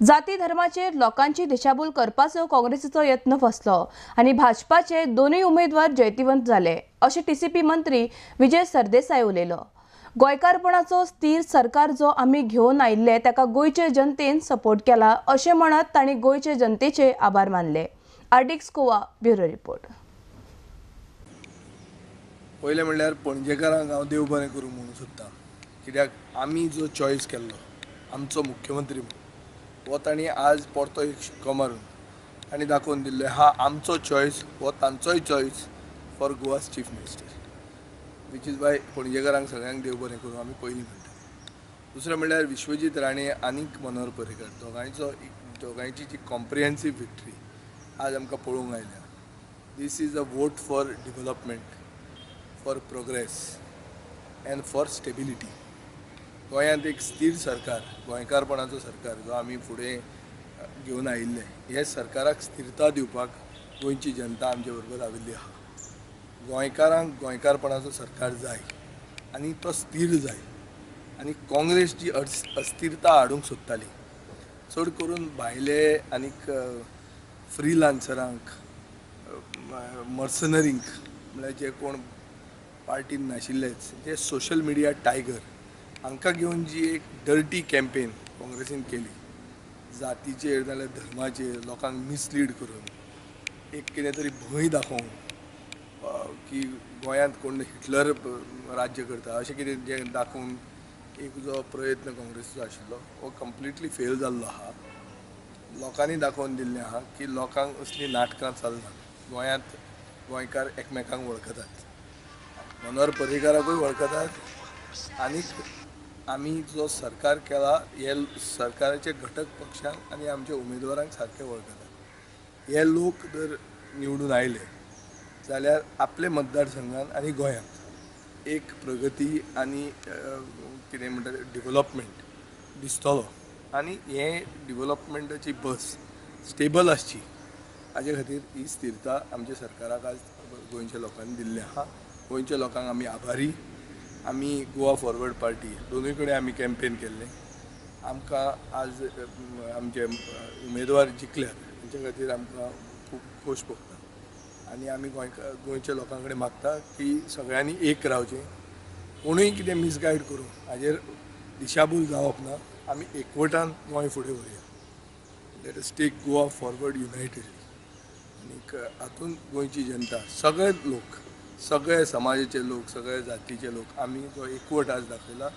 जाती धर्माचेर लोकांची दिशाभूल करपाचो काँग्रेसीचो यत्न फसलो आनी भाजपाचे दोनूय उमेदवार जैतिवंत जाले अशें टीसीपी मंत्री विजय सरदेसाय उलयलो। गोंयकारपणाचो स्थिर सरकार जो आमी घेवन आयिल्ले ताका गोंयचे जनतेन सपोर्ट केला अशें म्हणत तांणी गोंयचे जनतेचे आभार मानले। आर्डिक्स गोवा ब्युरो रिपोर्ट। पयलें म्हणल्यार पणजेकारांक हांव देव बरें करूं म्हणूंक सोदता, कित्याक आमी जो चॉयस केल्लो आमचो मुख्यमंत्री म्हणून हो तांणी आज परतो एक शिक्को मारून तांणी दाखोवन दिल्लो हा आमचो चॉयस हो तांचोय choice for Goa's chief minister, which is why पणजेकारांक सगळ्यांक देव बरें करूं आमी पयलीं म्हणटा। दुसरें म्हणल्यार विश्वजीत राणे आनीक मनोहर पर्रीकर दोगांयची जी कॉम्प्रिहेन्सीव विक्ट्री आज आमकां पळोवंक आयल्या। This is a vote for development, for progress and for stability. गोंयांत एक स्थिर सरकार, गोंयकारपणाचो सरकार जो आमी फुडें घेवन आयिल्ले, हे सरकाराक स्थिरता दिवपाक गोंयची जनता आमचे बरोबर राविल्ली आसा। गोंयकारांक गोंयकारपणाचो सरकार जाय आनी तो स्थिर जाय आनी काँग्रेस जी अस्थिरता हाडूंक सोदताली चड करून भायले आनीक फ्रिलान्सरांक, मर्सनरींक, म्हळ्यार जे कोण पार्टीन नाशिल्लेच जे सोशल मिडिया टायगर हांकां घेवन जी एक डर्टी कॅम्पेन काँग्रेसीन केली जातीचेर नाजाल्यार धर्माचेर लोकांक मिसलीड करून एक कितें तरी भंय दाखोवन की गोंयांत कोण हिटलर राज्य करता अशें कितें जें दाखोवन एक जो प्रयत्न काँग्रेसीचो आशिल्लो हो कंप्लिटली फेल जाल्लो आसा। लोकांनी दाखोवन दिल्लें आसा की लोकांक असलीं नाटकां चलना। गोंयांत गोंयकार एकमेकांक वळखतात, मनोहर पर्रीकाराकूय वळखतात आनी आमी जो सरकार केला हे सरकाराचे घटक पक्षांक आनी आमच्या उमेदवारांक सारके वळखतात। हे लोक जर निवडून आयले जाल्यार आपले मतदारसंघान आनी गोंयांत एक प्रगती आनी कितें म्हणटा डिवलपमेंट दिसतलो आनी हे डिवलपमेंटाची बस स्टेबल आसची हाजे खातीर ही स्थिरता आमच्या सरकाराक आज गोंयच्या लोकांनी दिल्ली आसा। गोंयच्या लोकांक आमी आभारी। आमी गोवा फॉरवर्ड पार्टी दोनूय कडेन आमी कॅम्पेन केल्लें, आमकां आज आमचे उमेदवार जिखल्यात तांचे खातीर आमकां खूब खोश भोगता आनी आमी गोंयच्या लोकां कडेन मागता की सगळ्यांनी एक रावचें, कोणूय कितें मिसगायड करूं हाजेर दिशाभूल जावप ना, आमी एकवटान गोंय फुडें व्हरुया। Let us take Goa forward unitedly. आनीक हातूंत गोंयची जनता, सगळे लोक, सगळे समाजाचे लोक, सगळे जातीचे लोक आमी जो एकवट आज दाखयला।